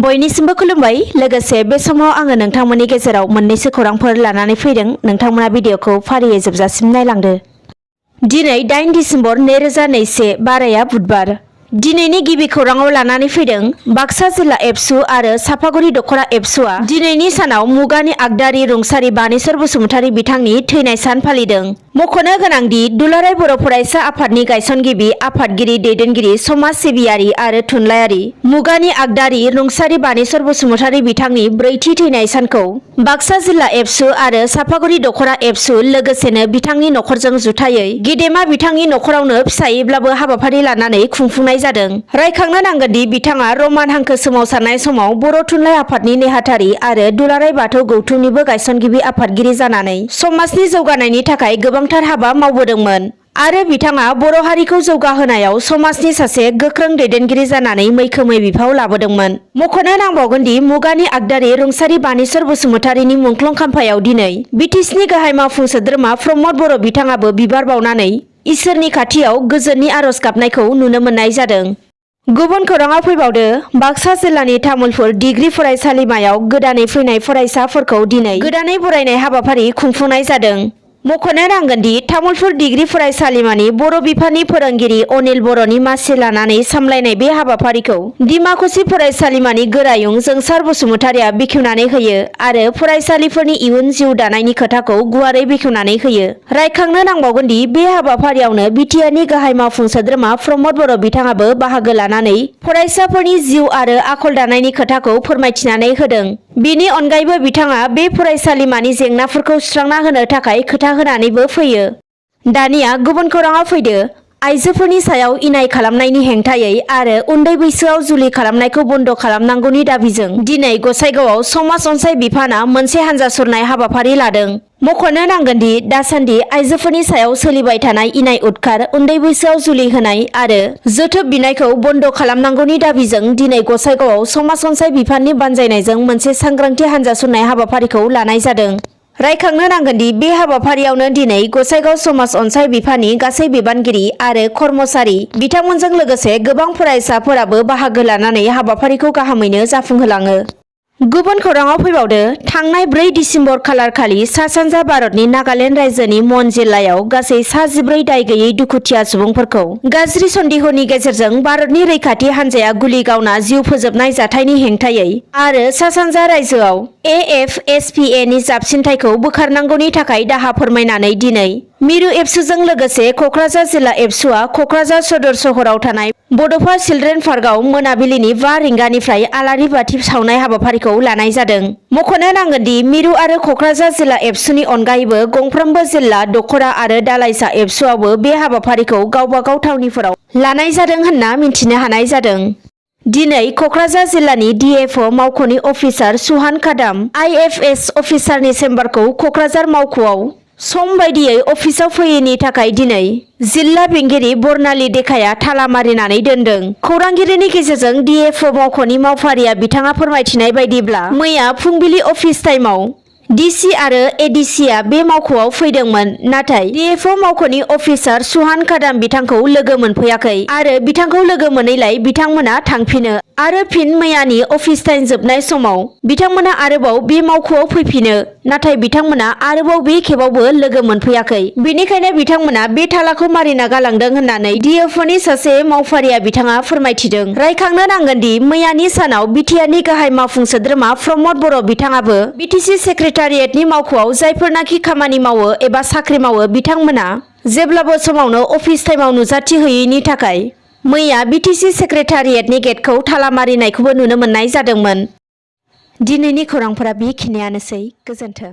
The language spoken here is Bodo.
बयनिसिमबो खुलुमबाय। लोगोसे बे समाव आङो नोंथांमोननि गेजेराव मोननैसो खौरांफोर लानानै फैदों। नोंथांमोना भिडिअखौ फारियै जोबजासिम नायलांदो। दिनै 8 दिसेम्बर 2021 बाराया बुधबार। दिनैनि गिबि खौराङाव लानानै फैदों बाक्सा जिल्ला एबसु आरो सापागुरि दख'रा एबसुआ दिनैनि सानाव मुगानि आगदारि रुंसारि बानेश्वर बसुमतारी बिथांनि थैनाय सान फालिदों। मख'नो गोनांदि दुलाराय बर' फरायसा आफादनि गायसनगिरि आफादगिरि दैदेनगिरि समाज सिबियारि आरो थुनलाइयारि मुगानि आगदारि रुंसारि बानेश्वर बसुमतारी बिथांनि ब्रैथि थैनाय सानखौ बाक्सा जिल्ला एबसु आरो सापागुरि दख'रा एबसु लोगोसेनो बिथांनि नखरजों जुथायै गेदेमा बिथांनि नखरावनो फिसायैब्लाबो हाबाफारि लानानै खुंफुंनाय जादों। रायखांनो नांगोनदि बिथाङा रमान हांखो सोमावसारनाय समाव बर' थुनलाइ आफादनि नेहाथारि आरो दुलाराय बाथौ गौथुमनिबो गायसनगिरि आफादगिरि जानानै समाजनि जौगानायनि थाखाय गोबांथार हाबा मावबोदोंमोन आरो बिथाङा बर' हारिखौ जौगाहोनायाव समाजनि सासे गोख्रों दैदेनगिरि जानानै मैखोमै बिफाव लाबोदोंमोन। मख'नो नांबावगोनदि मुगानि आगदारि रुंसारि बानेश्वर बसुमतारीनि मुंख्लं खाम्फायाव दिनै BTCनि गाहाय मावफुं सोद्रोमा प्रमद बर' बिथाङाबो बिबार बावनानै इसोरनि खाथियाव गोजोननि आरज गाबनायखौ नुनो मोननाय जादों। गुबुन खौराङाव फैबावदो बाक्सा जिल्लानि तामुलपुर डिग्री फरायसालिमायाव गोदानै फैनाय फरायसाफोरखौ दिनै गोदानै बरायनाय हाबाफारि खुंफुंनाय जादों। मख'नो नांगोनदि तामुलपुर डिग्री फरायसालिमानि बर' बिफाननि फोरोंगिरि अनिल बर'नि मासि लानानै सामलायनाय बे हाबाफारिखौ डिमाकुसि फरायसालिमानि गोरायुं जोंसार बसुमतारीया बेखेवनानै होयो आरो फरायसालिफोरनि इयुन जिउ दानायनि खोथाखौ गुवारै बेखेवनानै होयो। रायखांनो नांबावगोनदि बे हाबाफारियावनो बिटिआरनि गाहाय मावफुं सोद्रोमा प्रमद बर' बिथाङाबो बाहागो लानानै फरायसाफोरनि जिउ आरो आखल दानायनि खोथाखौ फोरमायथिनानै होदों। बेनि अनगायैबो बिथाङा बे फरायसालिमानि जेंनाफोरखौ सुस्रांना होनो थाखाय खोथा होनानैबो फैयो। दानिया गुबुन खौराङाव फैदो आइजोफोरनि सायाव इनाय खालामनायनि हेंथायै आरो उन्दै बैसोआव जुलि खालामनायखौ बन्द' खालामनांगौनि दाबिजों दिनै गसाइगावआव समाज अनसाय बिफाना मोनसे हानजा सुरनाय हाबाफारि लादों। मख'नो नांगोनदि दासान्दि आइजोफोरनि सायाव सोलिबाय थानाय इनाय उदखार उन्दै बैसोआव जुलि होनाय आरो जोथोब बिनायखौ बन्द' खालामनांगौनि दाबिजों दिनै गसाइगावआव समाज अनसाय बिफाननि बानजायनायजों मोनसे सांग्रांथि हानजा सुरनाय हाबाफारिखौ लानाय जादों। रायखांनो नांगोनदि बे हाबाफारियावनो दिनै गसाइगाव समाज अनसाय बिफाननि गासै बिबानगिरि आरो कर्मचारि बिथांमोनजों लोगोसे गोबां फरायसाफोराबो बाहागो लानानै हाबाफारिखौ गाहामैनो जाफुंहोलाङो। गुबुन खौराङाव फैबावदो थांनाय 4 दिसेम्बर खालारखालि सा सानजा भारतनि नागालेण्ड रायजोनि मन जिल्लायाव गासै 14 दाय गैयै दुखुथिया सुबुंफोरखौ गाज्रि सन्देहनि गेजेरजों भारतनि रैखाथि हान्जाया गुलि गावना जिउ फोजोबनाय जाथायनि हेंथायै आरो सा सानजा रायजोआव AFSPA नि जाबसिनथायखौ बोखारनांगौनि थाखाय दाहा फोरमायनानै दिनै मिरु एबसुजों लोगोसे क'क्राझार जिल्ला एबसुआ क'क्राझार सदर सहराव थानाय बड'फा चिलड्रेन पार्कआव मोनाबिलिनि 5 रिंगानिफ्राय आलारि बाथि सावनाय हाबाफारिखौ लानाय जादों। मख'नो नांगोनदि मिरु आरो क'क्राझार जिल्ला एबसुनि अनगायैबो गंफ्रोमबो जिल्ला दख'रा आरो दालाइसा एबसुआवबो बे हाबाफारिखौ गावबा गाव थावनिफोराव लानाय जादों होनना मिन्थिनो हानाय जादों। दिनै क'क्राझार जिल्लानि DFO मावख'नि अफिसार सुहान कादाम IFS अफिसारनि चेम्बारखौ क'क्राझार मावख'आव सम बायदियै अफिसाव फैयैनि थाखाय दिनै जिल्ला बेंगिरि बर्नाली देखाया थाला मारिनानै दोनदों। खौरांगिरिनि गेजेरजों DFO मावख'नि मावफारिया बिथाङा फोरमायथिनाय बायदिब्ला मैया फुंबिलि अफिस टाइमाव DC आरो ADCआ बे मावख'आव फैदोंमोन नाथाय DFO मावख'नि अफिसार सुहान कादाम बिथांखौ लोगो मोनफैयाखै आरो बिथांखौ लोगो मोनैलाय बिथांमोना थांफिनो आरो फिन मैयानि अफिस टाइम जोबनाय समाव बिथांमोना आरोबाव बे मावख'आव फैफिनो नाथाय बिथांमोना आरोबाव बे खेबावबो लोगो मोनफैयाखै। बेनिखायनो बिथांमोना बे थालाखौ मारिना गालांदों होननानै DFOनि सासे मावफारिया बिथाङा फोरमायथिदों। रायखांनो नांगोनदि मैयानि सानाव बिटिआरनि गाहाय मावफुं सोद्रोमा प्रमद बर' बिथाङाबो BTC सेक्रेटारियेटनि मावख'आव जायफोरनाखि खामानि मावो एबा साख्रि मावो बिथांमोना जेब्लाबो समावनो अफिस टाइमाव नुजाथि हैयैनि थाखाय मैया BTC सेक्रेटारियेटनि गेटखौ थाला मारिनायखौबो नुनो मोननाय जादोंमोन। दिनैनि खौरांफोरा बेखिनियानोसै। गोजोन्थों।